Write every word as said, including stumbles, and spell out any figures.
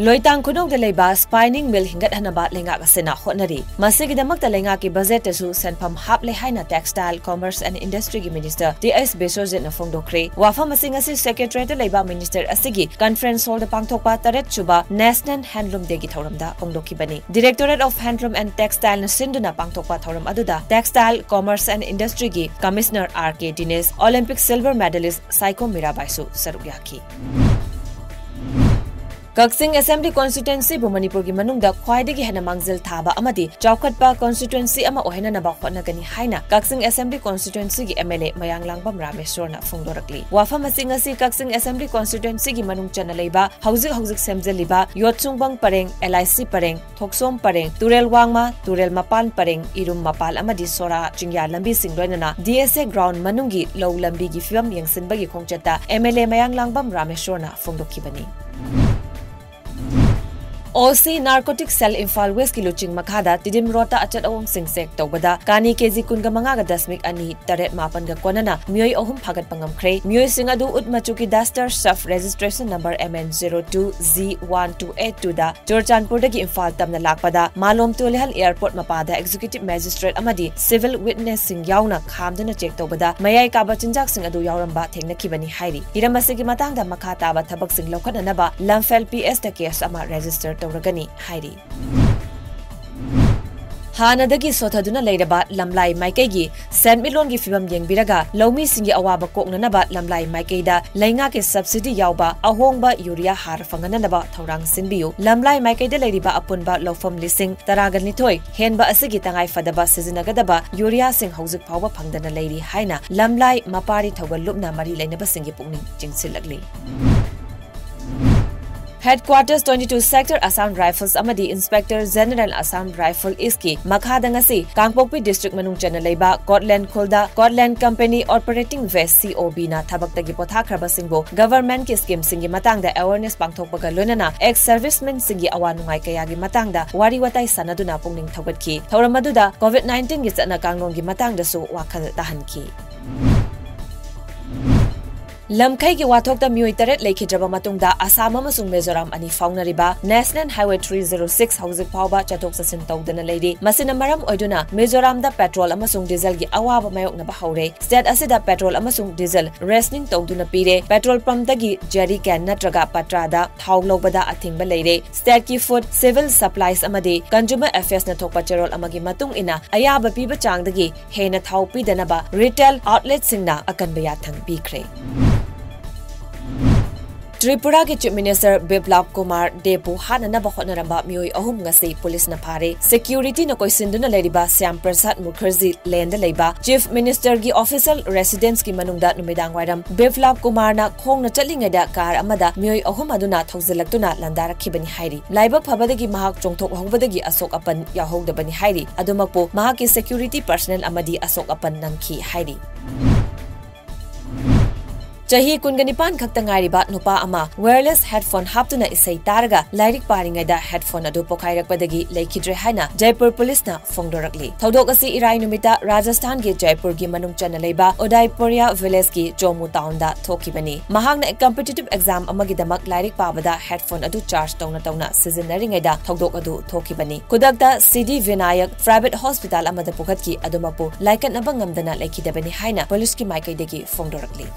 ꯂꯣꯏꯇꯥꯡ ꯈꯨꯅꯧꯗ ꯂꯩꯕ spinning mill ꯍꯤꯡꯒꯠꯍꯟꯅꯕ ꯂꯩꯉꯥꯛ ꯑꯁꯤꯅ ꯍꯣꯠꯅꯔꯤ꯫ ꯃꯁꯤꯒꯤꯗꯃꯛꯇ ꯂꯩꯉꯥꯛꯀꯤ ꯕꯖꯦꯠꯇꯁꯨ ꯁꯦꯟꯐꯝ ꯍꯥꯞꯂꯦ ꯍꯥꯏꯅ Textile, Commerce and Industryꯒꯤ Minister ꯇꯤ ꯑꯩꯆ ꯕꯤꯁ꯭ꯋꯖꯤꯠꯅ ꯐꯣꯡꯗꯣꯛꯈ꯭ꯔꯦ꯫ ꯋꯥꯐꯝ ꯑꯁꯤꯡ ꯑꯁꯤ Secretariatꯇ ꯂꯩꯕ Minister ꯑꯁꯤꯒꯤ Conference Hallꯗ ꯄꯥꯡꯊꯣꯛꯄ ꯇꯔꯦꯠ ꯁꯨꯕ National Handloom Dayꯒꯤ ꯊꯧꯔꯝꯗ ꯐꯣꯡꯗꯣꯛꯈꯤꯕꯅꯤ꯫ Directorate of Handloom and Textileꯅ ꯁꯤꯟꯗꯨꯅ ꯄꯥꯡꯊꯣꯛꯄ ꯊꯧꯔꯝ ꯑꯗꯨꯗ Textile, Commerce and Industryꯒꯤ Commissioner R K Dinesh, Olympic silver medalist Saikhom ꯃꯤꯔꯥꯕꯥꯏꯁꯨ ꯁꯔꯨꯛ ꯌꯥꯈꯤ꯫ ꯀꯛꯆꯤꯡ Assembly Constituencyꯕꯨ ꯃꯅꯤꯄꯨꯔꯒꯤ ꯃꯅꯨꯡꯗ ꯈ꯭ꯋꯥꯏꯗꯒꯤ ꯍꯦꯟꯅ ꯃꯥꯡꯖꯤꯜ ꯊꯥꯕ ꯑꯃꯗꯤ ꯆꯥꯎꯈꯠꯄ constituency ꯑꯃ ꯑꯣꯏꯍꯟꯅꯅꯕ ꯍꯣꯠꯅꯒꯅꯤ ꯍꯥꯏꯅ ꯀꯛꯆꯤꯡ Assembly Constituencyꯒꯤ M L A ꯃꯌꯥꯡꯂꯥꯡꯕꯝ ꯔꯥꯃꯦꯁ꯭ꯋꯔꯅ ꯐꯣꯡꯗꯣꯔꯛꯂꯤ꯫ ꯋꯥꯐꯝ ꯑꯁꯤꯡ ꯑꯁꯤ ꯀꯛꯆꯤꯡ Assembly Constituencyꯒꯤ ꯃꯅꯨꯡ ꯆꯟꯅ ꯂꯩꯕ ꯍꯧꯖꯤꯛ ꯍꯧꯖꯤꯛ ꯁꯦꯝꯖꯤꯜꯂꯤꯕ ꯌꯣꯠꯁꯨꯡꯕꯪ ꯄꯔꯦꯡ, ꯑꯦꯜ ꯑꯥꯏ ꯁꯤ ꯄꯔꯦꯡ, ꯊꯣꯛꯁꯣꯝ ꯄꯔꯦꯡ, ꯇꯨꯔꯦꯜ ꯋꯥꯡꯃ, ꯇꯨꯔꯦꯜ ꯃꯄꯥꯟ ꯄꯔꯦꯡ, ꯏꯔꯨꯝ ꯃꯄꯥꯜ ꯑꯃꯗꯤ ꯁꯣꯔꯥ ꯆꯤꯡꯌꯥ ꯂꯝꯕꯤꯁꯤꯡ ꯂꯣꯏꯅꯅ D S A ground ꯃꯅꯨꯡꯒꯤ ꯂꯧ ꯂꯝꯕꯤꯒꯤ ꯐꯤꯕꯝ ꯌꯦꯡꯁꯤꯟꯕꯒꯤ ꯈꯣꯡꯆꯠꯇ M L A Mayanglangbam ꯔꯥꯃꯦꯁ꯭ꯋꯔꯅ ꯐꯣꯡꯗꯣꯛꯈꯤꯕꯅꯤ꯫ O C Narcotic Cell Imphal Westꯀꯤ ꯂꯨꯆꯤꯡ ꯃꯈꯥꯗ ꯇꯤꯗꯤꯝ ꯔꯣꯗꯇ ꯑꯆꯠ ꯑꯋꯣꯡꯁꯤꯡ check ꯇꯧꯕꯗ ꯀꯥꯅꯤ ꯀꯦ ꯖꯤ ꯀꯨꯟꯒ ꯃꯉꯥꯒ ꯗꯁꯃꯤꯛ ꯑꯅꯤ ꯇꯔꯦꯠ ꯃꯥꯄꯟꯒ ꯀꯣꯟꯅꯅ ꯃꯤꯑꯣꯏ ꯑꯍꯨꯝ ꯐꯥꯒꯠꯄ ꯉꯝꯈ꯭ꯔꯦ꯫ ꯃꯤꯑꯣꯏꯁꯤꯡ ꯑꯗꯨ ꯎꯠ ꯃꯆꯨꯒꯤ Duster, Swift, registration number M N zero two Z one two eight twoꯗ ꯆꯨꯔꯆꯥꯟꯄꯨꯔꯗꯒꯤ Imphal ꯇꯝꯅ ꯂꯥꯛꯄꯗ ꯃꯥꯂꯣꯝ ꯇꯨꯂꯤꯍꯜ airport ꯃꯄꯥꯗ Executive Magistrate ꯑꯃꯗꯤ civil witnessꯁꯤꯡ ꯌꯥꯎꯅ ꯈꯥꯝꯗꯨꯅ check ꯇꯧꯕꯗ ꯃꯌꯥꯏ ꯀꯥꯕ ꯆꯤꯟꯖꯥꯛꯁꯤꯡ ꯑꯗꯨ ꯌꯥꯎꯔꯝꯕ ꯊꯦꯡꯅꯈꯤꯕꯅꯤ ꯍꯥꯏꯔꯤ꯫ ꯍꯤꯔꯝ ꯑꯁꯤꯒꯤ ꯃꯇꯥꯡꯗ ꯃꯈꯥ ꯇꯥꯕ ꯊꯕꯛꯁꯤꯡ ꯂꯧꯈꯠꯅꯅꯕ ꯂꯝꯐꯦꯜ P Sꯇ case ꯑꯃ register ꯇꯧꯔꯒꯅꯤ ꯍꯥꯏꯔꯤ꯫ ꯍꯥꯟꯅꯗꯒꯤ ꯁꯣꯊꯗꯨꯅ ꯂꯩꯔꯕ ꯂꯝꯂꯥꯏ ꯃꯥꯏꯀꯩꯒꯤ ꯁꯦꯟꯃꯤꯠꯂꯣꯟꯒꯤ ꯐꯤꯕꯝ ꯌꯦꯡꯕꯤꯔꯒ ꯂꯧꯃꯤꯁꯤꯡꯒꯤ ꯑꯋꯥꯕ ꯀꯣꯛꯅꯅꯕ ꯂꯝꯂꯥꯏ ꯃꯥꯏꯀꯩꯗ ꯂꯩꯉꯥꯛꯀꯤ subsidy ꯌꯥꯎꯕ ꯑꯍꯣꯡꯕ ꯌꯨꯔꯤꯌꯥ ꯍꯥꯔ ꯐꯪꯍꯟꯅꯅꯕ ꯊꯧꯔꯥꯡ ꯁꯤꯟꯕꯤꯌꯨ꯫ ꯂꯝꯂꯥꯏ ꯃꯥꯏꯀꯩꯗ ꯂꯩꯔꯤꯕ ꯑꯄꯨꯟꯕ ꯂꯧꯐꯝ ꯂꯤꯁꯤꯡ ꯇꯔꯥꯒ ꯅꯤꯊꯣꯏ ꯍꯦꯟꯕ ꯑꯁꯤꯒꯤ ꯇꯉꯥꯏꯐꯗꯕ ꯁꯤꯖꯤꯟꯅꯒꯗꯕ ꯌꯨꯔꯤꯌꯥꯁꯤꯡ ꯍꯧꯖꯤꯛ ꯐꯥꯎꯕ ꯐꯪꯗꯅ ꯂꯩꯔꯤ ꯍꯥꯏꯅ ꯂꯝꯂꯥꯏ ꯃꯄꯥꯔꯤ ꯊꯧꯒꯜ ꯂꯨꯞꯅ ꯃꯔꯤ ꯂꯩꯅꯕꯁꯤꯡꯒꯤ ꯄꯨꯛꯅꯤꯡ ꯆꯤꯡꯁꯤꯜꯂꯛꯂꯤ꯫ Headquarters twenty two Sector Assam Rifles ꯑꯃꯗꯤ Inspector General Assam Rifle Eastꯀꯤ ꯃꯈꯥꯗ ꯉꯁꯤ ꯀꯥꯡꯄꯣꯛꯄꯤ district ꯃꯅꯨꯡ ꯆꯟꯅ ꯂꯩꯕ ꯀꯣꯠꯂꯦꯟ ꯈꯨꯜꯗ ꯀꯣꯠꯂꯦꯟ Company Operating Base, C O Bꯅ ꯊꯕꯛꯇꯒꯤ ꯄꯣꯊꯥꯈ꯭ꯔꯕꯁꯤꯡꯕꯨ governmentꯀꯤ schemeꯁꯤꯡꯒꯤ ꯃꯇꯥꯡꯗ awareness ꯄꯥꯡꯊꯣꯛꯄꯒ ꯂꯣꯏꯅꯅ ex-servicemenꯁꯤꯡꯒꯤ ꯑꯋꯥ ꯅꯨꯡꯉꯥꯏ ꯀꯌꯥꯒꯤ ꯃꯇꯥꯡꯗ ꯋꯥꯔꯤ ꯋꯥꯇꯥꯏ ꯁꯥꯟꯅꯗꯨꯅ ꯄꯨꯛꯅꯤꯡ ꯊꯧꯒꯠꯈꯤ꯫ ꯊꯧꯔꯝ ꯑꯗꯨꯗ COVID nineteenꯒꯤ ꯆꯠꯅ ꯀꯥꯡꯂꯣꯟꯒꯤ ꯃꯇꯥꯡꯗꯁꯨ ꯋꯥꯈꯜ ꯇꯥꯍꯟꯈꯤ꯫ ꯂꯝꯈꯩꯒꯤ ꯋꯥꯊꯣꯛꯇ ꯃꯤꯑꯣꯏ ꯇꯔꯦꯠ ꯂꯩꯈꯤꯗ꯭ꯔꯕ ꯃꯇꯨꯡꯗ ꯑꯁꯥꯝ ꯑꯃꯁꯨꯡ ꯃꯤꯖꯣꯔꯥꯝ ꯑꯅꯤ ꯐꯥꯎꯅꯔꯤꯕ National Highway three zero six ꯍꯧꯖꯤꯛ ꯐꯥꯎꯕ ꯆꯠꯊꯣꯛ ꯆꯠꯁꯤꯟ ꯇꯧꯗꯨꯅ ꯂꯩꯔꯤ꯫ ꯃꯁꯤꯅ ꯃꯔꯝ ꯑꯣꯏꯗꯨꯅ ꯃꯤꯖꯣꯔꯥꯝꯗ ꯄꯦꯇ꯭ꯔꯣꯜ ꯑꯃꯁꯨꯡ ꯗꯤꯖꯜꯒꯤ ꯑꯋꯥꯕ ꯃꯥꯌꯣꯛꯅꯕ ꯍꯧꯔꯦ꯫ ꯁ꯭ꯇꯦꯠ ꯑꯁꯤꯗ ꯄꯦꯇ꯭ꯔꯣꯜ ꯑꯃꯁꯨꯡ ꯗꯤꯖꯜ ꯔꯦꯁꯅꯤꯡ ꯇꯧꯗꯨꯅ ꯄꯤꯔꯦ꯫ ꯄꯦꯇ꯭ꯔꯣꯜ ꯄꯝꯞꯇꯒꯤ ꯖꯦꯔꯤ ꯀꯦꯟ ꯅꯠꯇ꯭ꯔꯒ ꯄꯇ꯭ꯔꯥꯗ ꯊꯥꯎ ꯂꯧꯕꯗ ꯑꯊꯤꯡꯕ ꯂꯩꯔꯦ꯫ ꯁ꯭ꯇꯦꯠꯀꯤ ꯐꯨꯗ, ꯁꯤꯚꯤꯜ ꯁꯄ꯭ꯂꯥꯏꯁ ꯑꯃꯗꯤ ꯀꯟꯖꯨꯃꯔ ꯑꯦꯐꯤꯌꯔꯁꯅ ꯊꯣꯛꯄ ꯆꯦꯔꯣꯜ ꯑꯃꯒꯤ ꯃꯇꯨꯡ ꯏꯟꯅ, ꯑꯌꯥꯕ ꯄꯤꯕ ꯆꯥꯡꯗꯒꯤ ꯍꯦꯟꯅ ꯊꯥꯎ ꯄꯤꯗꯅꯕ ꯔꯤꯇꯦꯜ ꯑꯥꯎꯠꯂꯦꯠꯁꯤꯡꯅ ꯑꯀꯟꯕ ꯌꯥꯊꯪ ꯄꯤꯈ꯭ꯔꯦ꯫ ꯇ꯭ꯔꯤꯄꯨꯔꯥꯒꯤ ꯆꯤꯐ ꯃꯤꯅꯤꯁꯇꯔ ꯕꯤꯄ꯭ꯂꯕ ꯀꯨꯃꯥꯔ ꯗꯦꯕꯄꯨ ꯍꯥꯠꯅꯅꯕ ꯍꯣꯠꯅꯔꯝꯕ ꯃꯤꯑꯣꯏ ꯑꯍꯨꯝ ꯉꯁꯤ ꯄꯨꯂꯤꯁꯅ ꯐꯥꯔꯦ꯫ ꯁꯦꯀ꯭ꯌꯨꯔꯤꯇꯤꯅ ꯀꯣꯏꯁꯤꯟꯗꯨꯅ ꯂꯩꯔꯤꯕ ꯁ꯭ꯌꯥꯝ ꯄ꯭ꯔꯁꯥꯗ ꯃꯨꯈꯔꯖꯤ ꯂꯦꯟꯗ ꯂꯩꯕ ꯆꯤꯐ ꯃꯤꯅꯤꯁꯇꯔꯒꯤ ꯑꯣꯐꯤꯁꯤꯌꯦꯜ ꯔꯦꯁꯤꯗꯦꯟꯁꯀꯤ ꯃꯅꯨꯡꯗ ꯅꯨꯃꯤꯗꯥꯡ ꯋꯥꯏꯔꯝ ꯕꯤꯄ꯭ꯂꯕ ꯀꯨꯃꯥꯔꯅ ꯈꯣꯡꯅ ꯆꯠꯂꯤꯉꯩꯗ ꯀꯥꯔ ꯑꯃꯗ ꯃꯤꯑꯣꯏ ꯑꯍꯨꯝ ꯑꯗꯨꯅ ꯊꯧꯖꯤꯜꯂꯛꯇꯨꯅ ꯂꯥꯟꯗꯥꯔꯛꯈꯤꯕꯅꯤ ꯍꯥꯏꯔꯤ꯫ ꯂꯥꯏꯕꯛ ꯐꯕꯗꯒꯤ ꯃꯍꯥꯛ ꯆꯣꯡꯊꯣꯛꯍꯧꯕꯗꯒꯤ ꯑꯁꯣꯛ ꯑꯄꯟ ꯌꯥꯎꯍꯧꯗꯕꯅꯤ ꯍꯥꯏꯔꯤ꯫ ꯑꯗꯨꯃꯛꯄꯨ ꯃꯍꯥꯛꯀꯤ ꯁꯦꯀ꯭ꯌꯨꯔꯤꯇꯤ ꯄꯔꯁꯅꯦꯜ ꯑꯃꯗꯤ ꯑꯁꯣꯛ ꯑꯄꯟ ꯅꯪꯈꯤ ꯍꯥꯏꯔꯤ꯫ ꯆꯍꯤ ꯀꯨꯟꯒ ꯅꯤꯄꯥꯟ ꯈꯛꯇ ꯉꯥꯏꯔꯤꯕ ꯅꯨꯄꯥ ꯑꯃ ꯋꯥꯌꯔꯂꯦꯁ ꯍꯦꯗꯐꯣꯟ ꯍꯥꯞꯇꯨꯅ ꯏꯁꯩ ꯇꯥꯔꯒ ꯂꯥꯏꯔꯤꯛ ꯄꯥꯔꯤꯉꯩꯗ ꯍꯦꯗꯐꯣꯟ ꯑꯗꯨ ꯄꯣꯈꯥꯏꯔꯛꯄꯗꯒꯤ ꯂꯩꯈꯤꯗ꯭ꯔꯦ ꯍꯥꯏꯅ ꯖꯩꯄꯨꯔ ꯄꯨꯂꯤꯁꯅ ꯐꯣꯡꯗꯣꯔꯛꯂꯤ꯫ ꯊꯧꯗꯣꯛ ꯑꯁꯤ ꯏꯔꯥꯏ ꯅꯨꯃꯤꯠꯇ ꯔꯥꯖꯁꯊꯥꯟꯒꯤ ꯖꯩꯄꯨꯔꯒꯤ ꯃꯅꯨꯡ ꯆꯟꯅ ꯂꯩꯕ ꯎꯗꯥꯏꯄꯨꯔꯤꯌꯥ ꯚꯤꯂꯦꯖꯀꯤ ꯆꯣꯃꯨ ꯇꯥꯎꯟꯗ ꯊꯣꯛꯈꯤꯕꯅꯤ꯫ ꯃꯍꯥꯛꯅ ꯀꯝꯄꯤꯇꯤꯇꯤꯚ ꯑꯦꯛꯖꯥꯝ ꯑꯃꯒꯤꯗꯃꯛ ꯂꯥꯏꯔꯤꯛ ꯄꯥꯕꯗ ꯍꯦꯗꯐꯣꯟ ꯑꯗꯨ ꯆꯥꯔꯖ ꯇꯧꯅ ꯇꯧꯅ ꯁꯤꯖꯤꯟꯅꯔꯤꯉꯩꯗ ꯊꯧꯗꯣꯛ ꯑꯗꯨ ꯊꯣꯛꯈꯤꯕꯅꯤ꯫ ꯈꯨꯗꯛꯇ ꯁꯤꯗꯤ ꯚꯤꯅꯥꯌꯛ ꯄ꯭ꯔꯥꯏꯚꯦꯠ ꯍꯣꯁꯄꯤꯇꯥꯜ ꯑꯃꯗ ꯄꯨꯈꯠꯈꯤ, ꯑꯗꯨꯃꯛꯄꯨ ꯂꯥꯏꯀꯠꯅꯕ ꯉꯝꯗꯅ ꯂꯩꯈꯤꯗꯕꯅꯤ ꯍꯥꯏꯅ ꯄꯨꯂꯤꯁꯀꯤ ꯃꯥꯏꯀꯩꯗꯒꯤ ꯐꯣꯡꯗꯣꯔꯛꯂꯤ꯫